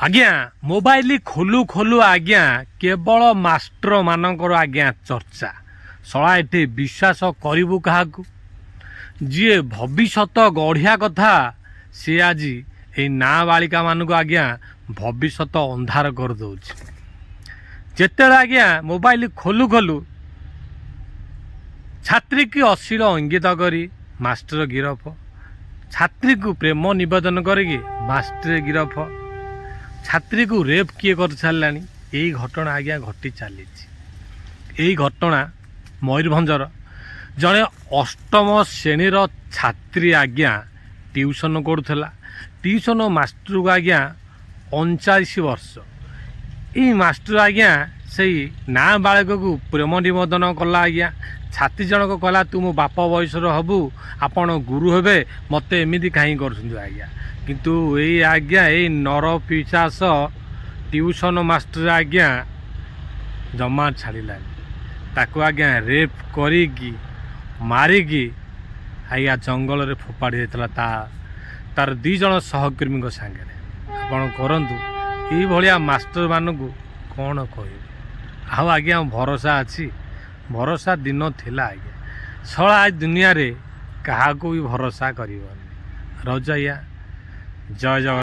ଆଜ୍ଞା, ମୋବାଇଲ ଖୋଲୁ ଖୋଲୁ ଆଜ୍ଞା କେବଳ ମାଷ୍ଟରମାନଙ୍କର ଆଜ୍ଞା ଚର୍ଚ୍ଚା। ଶଳା, ଏଠି ବିଶ୍ୱାସ କରିବୁ କାହାକୁ? ଯିଏ ଭବିଷ୍ୟତ ଗଢ଼ିବା କଥା, ସିଏ ଆଜି ଏଇ ନାବାଳିକାମାନଙ୍କୁ ଆଜ୍ଞା ଭବିଷ୍ୟତ ଅନ୍ଧାର କରିଦେଉଛି। ଯେତେବେଳେ ଆଜ୍ଞା ମୋବାଇଲ ଖୋଲୁ ଖୋଲୁ ଛାତ୍ରୀକି ଅଶ୍ଳୀଳ ଇଙ୍ଗିତ କରି ମାଷ୍ଟର ଗିରଫ, ଛାତ୍ରୀକୁ ପ୍ରେମ ନିବେଦନ କରିକି ମାଷ୍ଟର ଗିରଫ, ଛାତ୍ରୀକୁ ରେପ୍ କିଏ କରିସାରିଲାଣି। ଏଇ ଘଟଣା ଆଜ୍ଞା ଘଟି ଚାଲିଛି। ଏଇ ଘଟଣା ମୟୂରଭଞ୍ଜର। ଜଣେ ଅଷ୍ଟମ ଶ୍ରେଣୀର ଛାତ୍ରୀ ଆଜ୍ଞା ଟିଉସନ୍ କରୁଥିଲା। ଟିଉସନ୍ ମାଷ୍ଟରକୁ ଆଜ୍ଞା 39 ବର୍ଷ। ଏଇ ମାଷ୍ଟର ଆଜ୍ଞା ସେଇ ନାବାଳକକୁ ପ୍ରେମ ନିବେଦନ କଲା ଆଜ୍ଞା। ଛାତ୍ରୀ ଜଣକ କହିଲା, "ତୁ ମୋ ବାପ ବୟସର ହବୁ, ଆପଣ ଗୁରୁ ହେବେ, ମୋତେ ଏମିତି କାହିଁ କରୁଛନ୍ତି ଆଜ୍ଞା?" କିନ୍ତୁ ଏଇ ଆଜ୍ଞା ଏଇ ନର ପିଶାଚ ଟିଉସନ୍ ମାଷ୍ଟର ଆଜ୍ଞା ଜମା ଛାଡ଼ିଲାନି। ତାକୁ ଆଜ୍ଞା ରେପ୍ କରିକି, ମାରିକି ଆଜ୍ଞା ଜଙ୍ଗଲରେ ଫୋପାଡ଼ି ଦେଇଥିଲା ତାର ଦୁଇ ଜଣ ସହକର୍ମୀଙ୍କ ସାଙ୍ଗରେ। ଆପଣ କରନ୍ତୁ, ଏଇଭଳିଆ ମାଷ୍ଟରମାନଙ୍କୁ କ'ଣ କହିବେ? ଆଉ ଆଜ୍ଞା ଭରସା ଅଛି? ଭରସା ଦିନ ଥିଲା ଆଜ୍ଞା। ଶଳା, ଏ ଦୁନିଆରେ କାହାକୁ ବି ଭରସା କରିବନି। ରହୁଛି ଆଜ୍ଞା, ଜୟ ଜଗନ୍ନାଥ।